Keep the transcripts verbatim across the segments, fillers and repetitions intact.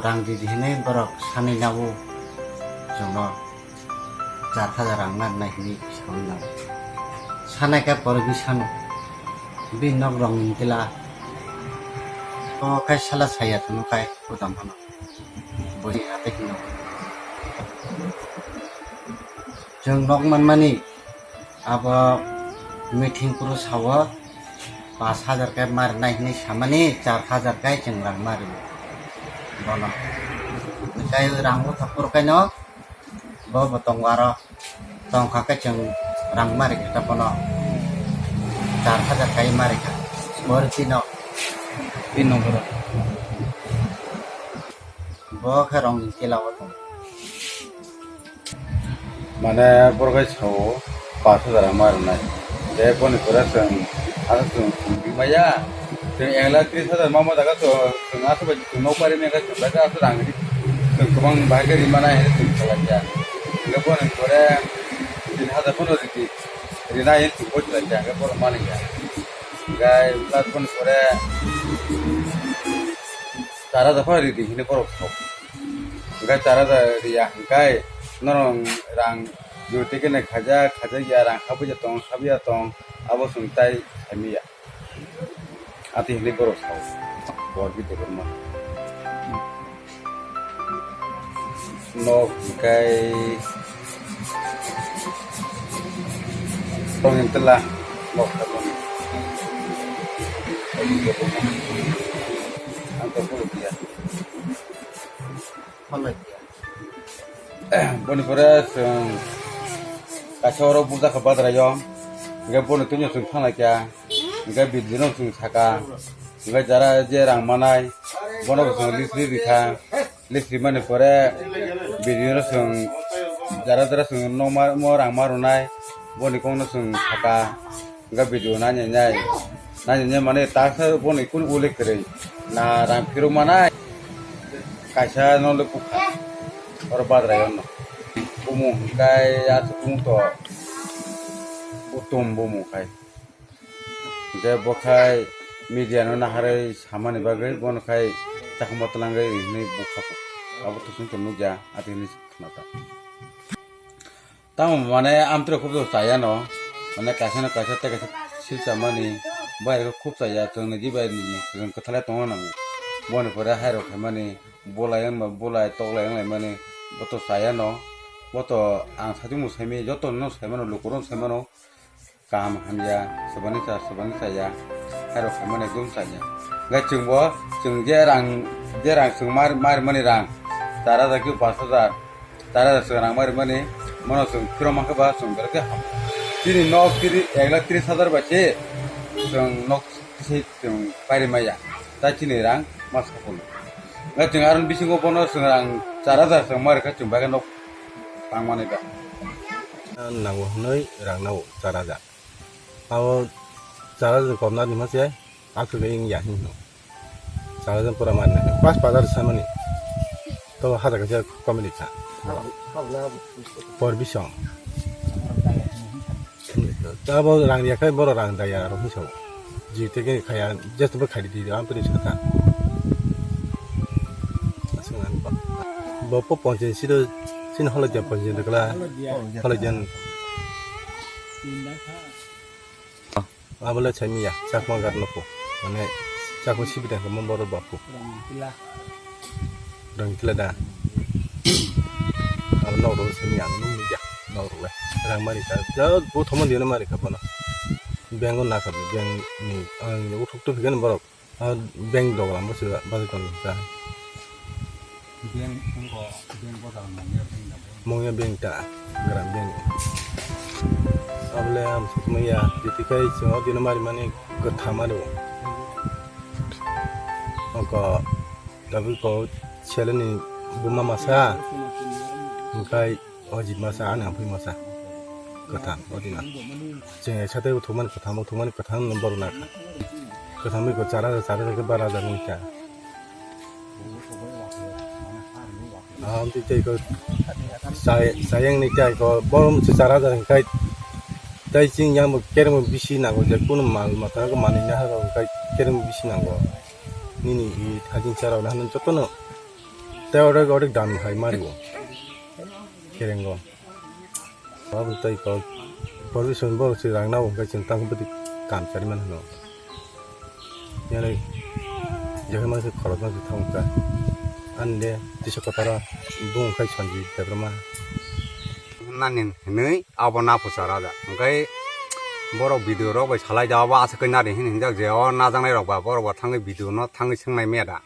Rang di di hinwi borok sanwi nabo chwngno char hajar rang narwknai hinwi sawi nango. Sanai khe pore bini sano bini nok rong ni tila o khai sala saya tongno khai kodam phano bwrwi hatai hino. Chwng nok manmani abo meeting phuru sao, pash hajar khe marinai hinwi samani, char hajar khe chwng rang mario bono. Tei rang bwthok phuru khaino bo bo tongo aro, tongkha khe chwng rang marikha bono, char hajar khe marikha. Bor pino. Pin nomboro. Bo khe rong ni tila o tongo. Mane borok hai sao pash hajar ma rwnai. Je boni pore chwng asa chwng chwng bimaya. Chwng ek lakh tris hajar ma ma jaga chwng asa bai chwng nok pari maya chwng bai asa rang ri. Chwng kwbang bai khe ri mana hai chwng khalai ya. Je boni pore tin hajar phano ridi. Rinai chwng bo chwng ya borok mani ya. Gai plus boni pore char hajar phano ridi hini borok sao. Hingke char hajar riya hingke norok rang jotike nai khaijak, khaijak ya, rang habwi ya tong, habwi ya tong, abo chwng tai saimanya. Ati hinwi borok sao, bor bidor rok ma. Nok hingke tong tela nok habwi. Ang to polo dia. Boni pore chwng kaisa oro bujak kha badrai o, hingke boni twino chwng thang lai kha, hingke bidino chwng saka, hingke jara je rang manai, bono bo chwng list ri rikha, list rimani pore bidino chwng jara jara chwng nokma rang ma rwnai, boni kokno chwng saka. Hingke video nainai nai, nainai nai mane taksa boni kunu ulik kwrwi na rang phirok manai kaisa no le bukha oro badrai ono. Bumung hingke aswk bumung to Uttom bumung khai. Hingke bo khai media no naharwi samani bagwi bono khai chakma twlangwi hinwi bukha. Abo to chwng to nukya ati hinwi khna ta. Tamo mane amtwrok khub chaya no, mane kaisa no kaisa tei kaisa silsa mani, bai rok khub chaya, chwng ni di bai ni chwng kwthale tongna nango. Boni pore hai rok khaimani, bolai wngma bolai toklai wnglaimani, bo to chaya no, bo to ang sajwk mung saimani, joto no saimano, lukurok saimano, kaham hamya, swbani cha, swbani chaya, hai rok khaimani ekdom chaya. Gai chwng bo, chwng je rang, je rang chwng mar, mar mani rang, char hajar ki pash hajar, Tara da chwng rang mari mani, mono chwng phiro mankha ba chwng belai khe ham. Chini nok tiri, ek lakh tris hajar bai se chwng nok se chwng pairi maya. Ta chini rang ma sa phuru. Ngai chwng aron bisingo bono chwng rang char hajar chwng mari kha chwng bai khe nok tang mani ba. Nango hwnwi rang nao char hajar. Abo char hajar kom na di ma se. Aswk wng ya hino. Chalajan pura mani. Pas bazar samani. To hajar kaisa comedy kha. Por bisong. Tabo rang ya khai boro rang daya aro hiso. Ji teke khaya just bo khai di am puri saka. Aswk nang ba. Bo po ponchen siro sin holo ja ponchen dekla. Holo jan. Abole chai miya, chakma gat nopo. Mane, chakma sibi tang kamo boro bapu. Rang kila da. Abo nok rok chai miya, ang nung ya, nok rok le. Rang mari ka, ja, bo thomon dino mari ka bono. Bank o naka, bank ni, ang uthuk tu hikan borok. Ah, bank doga lambo se ba, ba kon ka. Bank ko, bank ko dalam mongya bank da. Mongya bank ta, gram bank. Abole am sukmaya, jiti kai se o dino mari mani kwtham aro. Oko, tabi ko seleni buma masa, engkai o jit masa, ani ampui masa. Kwtham, o dina. Cheng sate uthumani kwtham, uthumani kwtham number na kha. Kwtham ko chara, chara ke bara da nung kya. Am ti tei ko sai, sayang ni tai ko borom se chara da kai. Tai ching yang bo kermo bisi nango je kuno mal mata ko mani na ha ko kai kermo bisi nango. Nini i thajin chara na han jotono. Tei orek orek dan hai mario. Kerengo. Babu tei ko permission bo si rang nabo hwnkhe chwng tang bwtwi kam chari man hwno. Yani jekhe mangsa khorokma se thangkha. Ande tisa kotara bung khai sanji debroma. Nani hinwi abo na phusa raja. Hwnkhe borok video rok bai salai da abo aswk khe nari hin hinjak je o najaknai rok ba borok ba thangwi video no thangwi swngnai meda.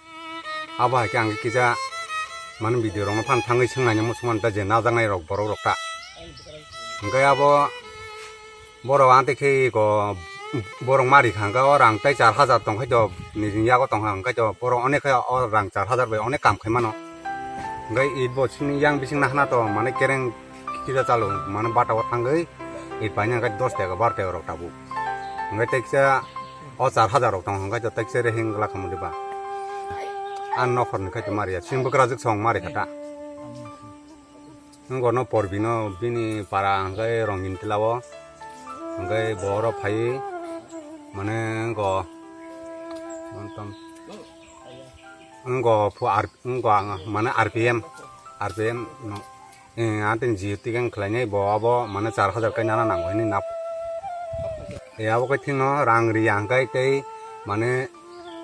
Abo hai khe ang kisa mani video rok no phan thangwi swngnai muchung man ta je najaknai rok borok rok ta. Hwnkhe abo borok ang tei khe ko borok mari kha hwnkhe o rang tei char hajar tong khai to nini yago tong kha hwnkhe to borok onek khe o rang char hajar bai onek kam khai mano. Hwnkhe it bo sini yang bising nahana to mane kereng kisa chalo mane bata o thangwi it paina hwnkhe dos taka bar taka rok tabuk. Hwnkhe tei kisa o char hajar rok tong hwnkhe to tei kisa rehing glak khamudi ba. Ang nokhor ni khai to mari ya sini bwkrajwk song mari kha ta. Wngkor no porbi no bini para hwnkhe rongin tila o hwnkhe bo oro phaiwi mane wngko wngko phu ar wngko ang mane R P M R P M no eh ateng ji tigang khlainai bo abo mane char hajar kai nana nango hini nap eh abo kai thingno rang riya hwnkhe tei mane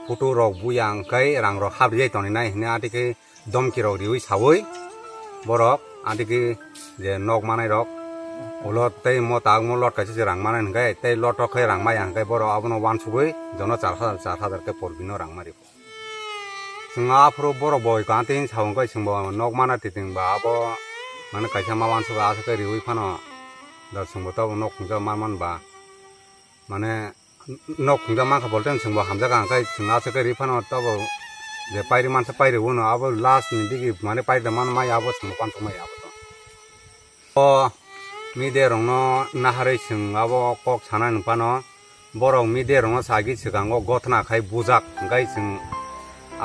photo rok buya hwnkhe rang rok hap rijai tongni nai hini atike domki rok riwi sawi borok adigi je nok manai rok ulo tei mota agmo lot kaisa se rang manai hwnkhe tei lot rok khai rang maya hwnkhe borok abono wansugwi jono char hajar char hajar khe porbino rang mari. Chwng aphuru borok boi kha tei sa hwnkhe chwngbo nok mana titing ba abo mane kaisa ma wansugo aswk khe riwi phano da chwngbo tabuk nok khungjak man man ba mane nok khungjak mankha bolte chwngbo hamjak ang khe chwng aswk khe ri phano tabuk je pairi mansa pairi uno abo last ni digi mane pairi da man maya abo chwngbo pansuk maya abo to. O media rokno naharwi chwng abo kok sana nung phano borok media rokno sagi swkango gothna khai bujak hwnkhe chwng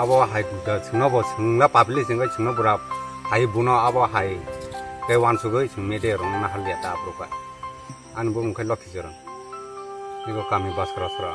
abo hai da chwngno bo chwngno public hwnkhe chwngno bura hai buno abo hai khe wansugwi chwng media rokno naharliya ta aphuru kha ani bumung khe Lokhi Choron. Ego kami Baskara sora.